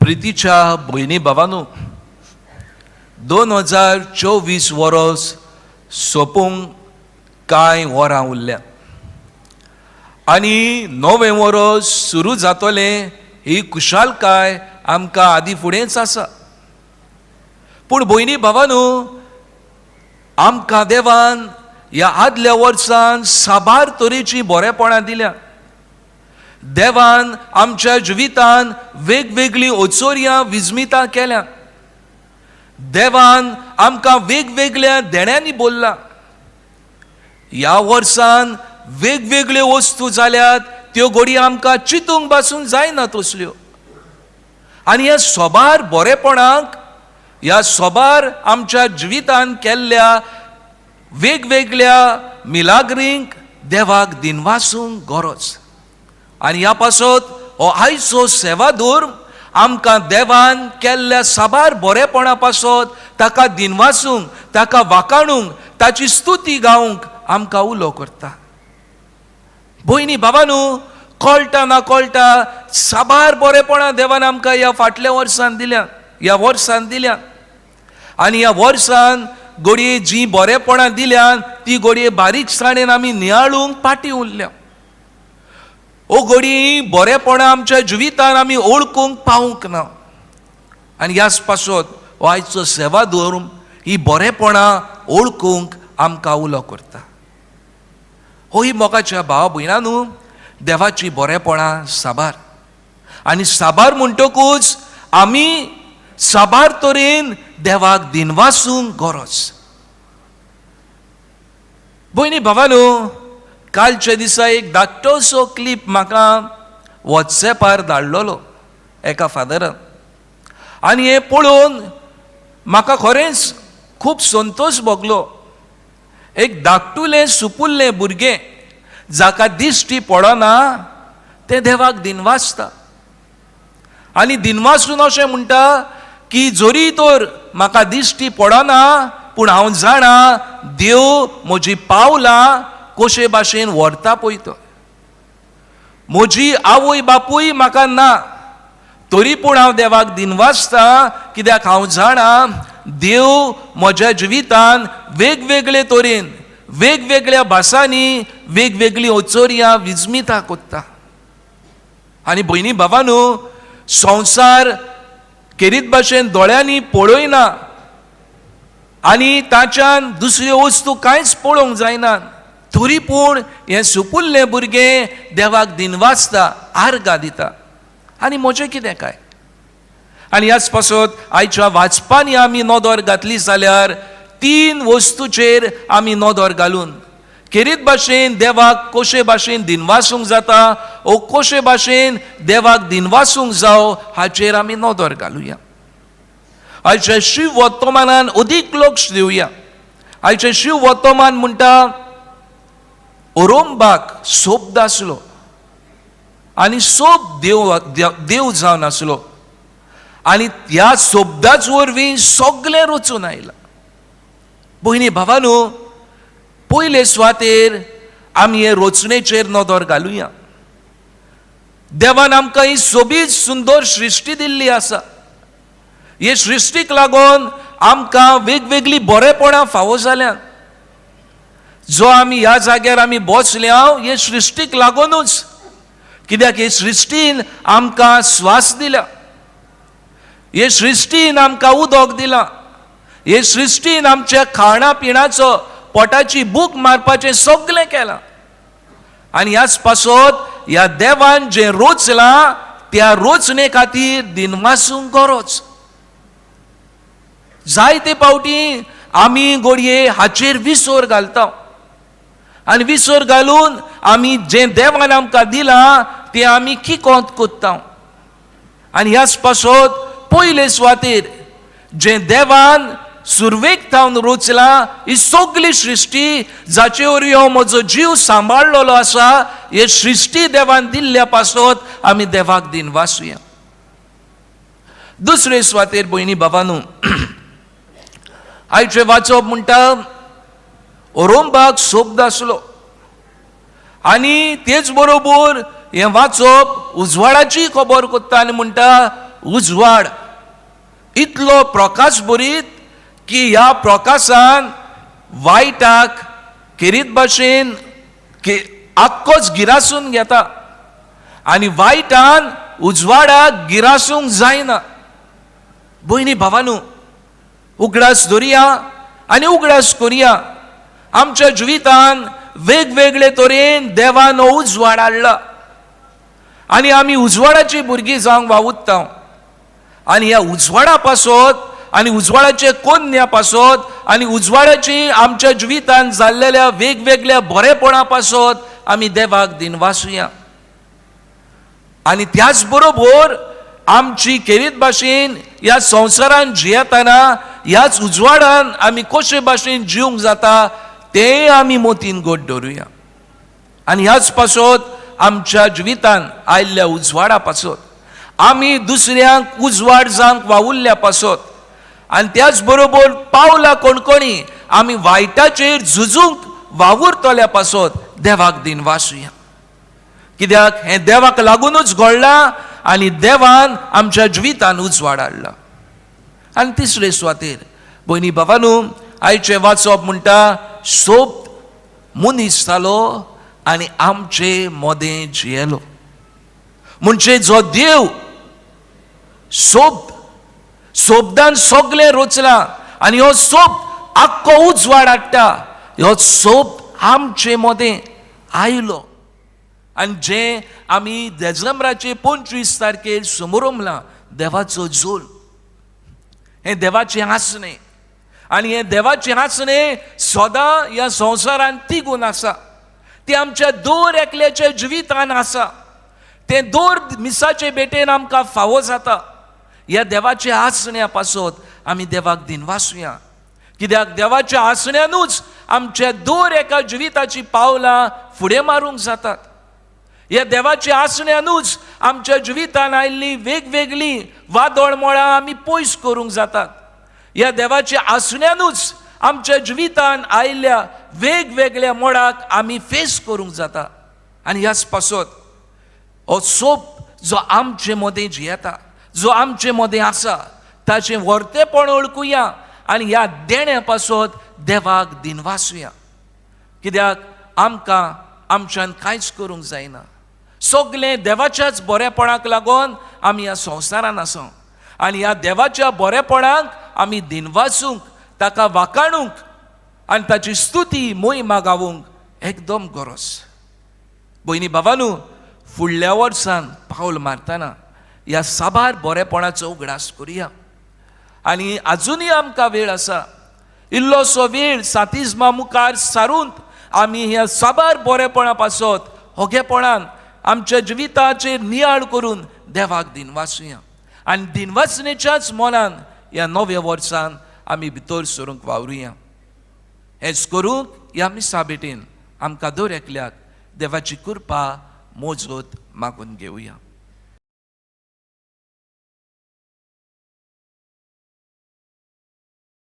प्रितीच्या भयणी भावानू, 2024 वरोस सोंपूंक कांय वरां उरल्या आनी नवें वरोस सुरू जातलें ही खुशालकाय आमकां आदी फुडेंच आसा. पूण भयणी भावानू, आमकां देवान ह्या आदल्या वर्सान साबार तरेचीं बरेपणां दिल्या. देवान आमच्या जिवितान वेगवेगळीं ओचोरयां विजमितां केल्या. देवान आमकां वेगवेगळ्या देण्यांनी बोल्ला. ह्या वर्सान वेगवेगळ्यो वस्तू जाल्यात, त्यो घडये आमकां चिंतूंक पासून जायना तसल्यो. आनी ह्या सोबार बरेपणाक, ह्या सोबार आमच्या जिवितान केल्ल्या वेगवेगळ्या मिलाग्रींक देवाक दिनवासूंक गरज. आनी ह्या पासत हो आयचो सेवादूर आमकां देवान केल्ल्या साबार बरेपणा पासत ताका दिनवासूंक, ताका वाखाणूंक, ताची स्तुती गावंक आमकां उलो करता. भयणी बाबानू, कळटा ना कळटा साबार बरेपणां देवान आमकां ह्या फाटल्या वर्सान दिल्या, ह्या वर्सान दिल्या. आनी ह्या वर्सान घडये जीं बरेपणां दिल्यान ती घडये बारीकसाणेन आमी नियाळूंक फाटीं उरल्या. ओ घडये बरेपणां आमच्या जिवितान आमी ओळखूंक पावूंक ना. आनी ह्याच पासत हो आयचो सेवा धर्म ही बरेपणां ओळखूंक आमकां उलो करता. हो ही मोगाच्या भाव भयणानू, देवाची बरेपणां साबार आनी साबार म्हणटकूच आमी साबार तरेन देवाक दिनवासूंक गरज. भयणी भावानू, कालच्या दिसा एक धाकटोसो क्लिप म्हाका वॉट्सॅपार धाडलेलो एका फादरान आनी हें पळोवन म्हाका खरेंच खूब संतोश भोगलो. एक धाकटुलें सुपुल्लें भुरगें जाका दिश्टी पडना तें देवाक दिनवासता आनी दिनवासून अशें म्हणटा की जरी तर म्हाका दिश्टी पडना, पूण हांव जाणा देव म्हजी पावलां कशे भाशेन व्हरता पळय तो. म्हजी आवय बापूय म्हाका ना, तरी पूण हांव देवाक दिनवासता, कित्याक हांव जाणा देव म्हज्या जिवितान वेगवेगळे तरेन, वेगवेगळ्या भासांनी वेगवेगळीं ओचोरयां विजमितां कोत्ता. आनी भयणी भावानू, संवसार केरीत भाशेन दोळ्यांनी पळयना आनी ताच्यान दुसऱ्यो वस्तू कांयच पळोवंक जायना, तरी पूण हें सुपुल्लें भुरगें देवाक दिनवासता, आर्गां दिता. आनी म्हजें कितें काय? आनी ह्याच पासत आयच्या वाचपांनी आमी नदर घातली जाल्यार तीन वस्तूचेर आमी नदर घालून खेरीत भाशेन देवाक कशे भाशेन दिनवासूंक जाता ओ कशे भाशेन देवाक दिनवासूंक जावो हाचेर आमी नदर घालुया. आयच्या शिव वर्तमानान अदीक लक्ष दिवया. आयचें शिव वर्तमान म्हणटा, ओरोंबाक सोब्द आसलो आनी सोब देव देव जावन आसलो आनी ह्या सोब्दाच वरवीं सगळें रचून आयलां. भयणी भावानू, पयले सुवातेर आमी हे रचणेचेर नदर घालुया. देवान आमकां ही सोबीत सुंदर सृश्टी दिल्ली आसा. हे सृश्टीक लागून आमकां वेगवेगळीं बरेपणां फावो जाल्यात. जो आमी ह्या जाग्यार आमी बसल्या हे सृश्टीक लागूनच, कित्याक हे सृश्टीन आमकां स्वास दिला, हे सृश्टीन आमकां उदक दिलां, हे सृश्टीन आमच्या खाणा पिणाचो पोटाची भूक मारपाचें सगळें केलां. आनी ह्याच पासत ह्या देवान जें रोचलां त्या रोचणे खातीर दिनवासूंक गरज. जायते फावटी आमी घडये हाचेर विसर घालता आनी विसर घालून आमी जें देवान आमकां दिलां तें आमी किकोंत कोत्ता. आनी ह्याच पासत पयले सुवातेर जें देवान सुरवेक थावन रोचलां ही सगली सृश्टी जाचे वरवीं हांव म्हजो जीव सांबाळलेलो आसा, हे सृश्टी देवान दिल्ल्या पासत आमी देवाक दिनवासुया. दुसरे सुवातेर भयणी बाबानू, आयचें वाचप म्हणटा, ओरोंबाक सोब्द आसलो आनी तेच बरोबर हें वाचप उजवाडाची खबर कोत्ता आनी म्हणटा उजवाड इतलो प्रकाश बरीत की ह्या प्रकाशान वायटाक खेरीत भाशेन आख्खोच गिरासून घेता आनी वायटान उजवाडाक गिरासूंक जायना. भयणी भावानू, उगडास धरुया आनी उगडास करुया, आमच्या जिवितान वेगवेगळे तरेन देवान उजवाड हाडला आनी आमी उजवाडाची भुरगीं जावंक वावुरता. आनी ह्या उजवाडा पासत आनी उजवाडाचे कोन्या पासत आनी उजवाडाची आमच्या जिवितान जाल्लेल्या वेगवेगळ्या बरेपणा पासत आमी देवाक दिनवासुया. आनी त्याच बरोबर आमची खेरीत भाशेन ह्या संवसारान जियेतना ह्याच उजवाडान आमी कशे भाशेन जिवंक जाता तें आमी मोतीन गोड दवरुया. आनी ह्याच पासत आमच्या जिवितान आयिल्ल्या उजवाडा पासत आमी दुसऱ्यांक उजवाड जावंक वावुरल्या पासत आनी त्याच बरोबर पावला कणकणी आमी वायटाचेर झुजूंक वावुरतल्या पासत देवाक दिनवासुया. कित्याक हें देवाक लागुनूच घडलां आनी देवान आमच्या जिवितान उजवाड हाडला. आनी तिसरे सुवातेर भयणी बाबानू, आयचें वाचप म्हणटा सोब मनीस जालो आनी आमचे मदें जियेलो. म्हणजे जो देव सोब सोबदान सगळें रचलां आनी हो सोब आख्खो उजवाड हाडटा, हो सोब आमचे मदें आयलो. आनी जें आमी देजेंब्राचे 25 तारखेर समोरमलां देवाचो जोल, हें देवाचें आसणें आनी हें देवाचें आसणें सदां ह्या संवसारान तिगून आसा. तें आमच्या दर एकल्याच्या जिवितान आसा. तें दर मिसाचे भेटेन आमकां फावो जाता. ह्या देवाच्या आसण्या पासत आमी देवाक दिनवासुया. कित्याक देवाच्या आसण्यानूच आमच्या दर एका जिविताची पावलां फुडें मारूंक जातात. ह्या देवाच्या आसण्यानूच आमच्या जिवितान आयिल्लीं वेगवेगळीं वादळ मळां आमी पयस करूंक जातात. ह्या देवाच्या आसण्यानूच आमच्या जिवितान आयिल्ल्या वेगवेगळ्या मोडाक आमी फेस करूंक जाता. आनी ह्याच पासत हो सोप जो आमचे मदें जियेता, जो आमचे मदें आसा, ताचें व्हरतेपण वळखुया आनी ह्या देण्या पासत देवाक दिनवासुया. कित्याक आमकां आमच्यान कांयच करूंक जायना. सगलें देवाच्याच बरेपणाक लागून आमी ह्या संवसारान आसा आनी ह्या देवाच्या बरेपणाक आमी दिनवासूंक, ताका वाखाणूंक आनी ताची स्तुती मोहिमा गावूंक एकदम गरज. भयणी बाबानू, फुडल्या वर्सान पावल मारतना ह्या साबार बरेपणाचो उगडास करुया. आनी आजुनूय आमकां वेळ आसा, इल्लोसो वेळ सातिज्मा मुखार सारून आमी ह्या साबार बरेपणा पासत होगेपणान आमच्या जिविताचेर नियाळ करून देवाक दिनवासुया. आनी दिनवासनेच्याच मनान ह्या नव्या वर्सान आमी भितर सरूंक वावरुया. हेंच करूंक ह्या मिसा भेटेन आमकां दर एकल्याक देवाची कृपा मोजत मागून घेवया.